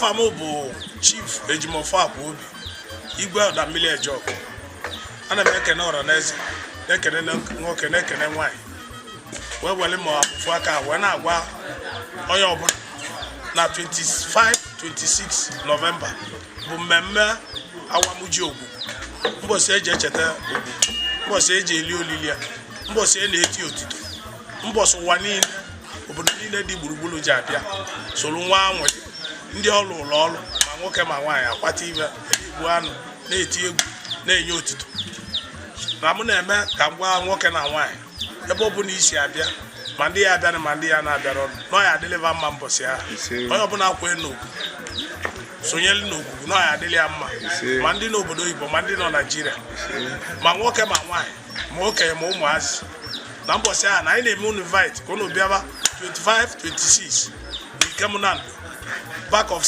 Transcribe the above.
Afa m bụ Chief Ejimofo Akwaobi, Igwe Ọdammili Ejọkụ. Ana m ekene ọra na eze, na-ekene nwoke, na-ekene nwaanyị, wee were ma ofu aka wee na-agwa onye ọbụla na 25 26 Nọvemba bụ mmemme awamuji Ogwugwu, mbọsị eji echeta Ogwugwu, mbọsị eji eli olili ya, mbọsị e na-eti otito, mbọsị ụwa niile, obodo niile dị gburugburu ji abịa soro nwa anwụrị. Ndị ọrụ ụlọ ọrụ, ma nwoke ma nwaanyị, akwata ibe, egbu anụ, na-eti egwu, na-enye otito. Na mụ na-eme ka m gwa nwoke na nwaanyị, ebe ọ bụla isi abịa, ma ndị ya abịara ma ndị ya na-abịara ọnụ, na ọ ya adịlịva mma mbọsị ahụ. Onye ọbụla kwee n'Ogwugwu, sonyelu n'Ogwugwu, na ọ ya adịlị ya mma. Ma ndị n'obodo oyibo, ma ndị nọ Naijiria, ma nwoke ma nwaanyị, ma okenye ma ụmụazị, na mbọsị ahụ na anyị na-eme unu invite ka unu bịaba 25 26 n'Ikem Nando, back of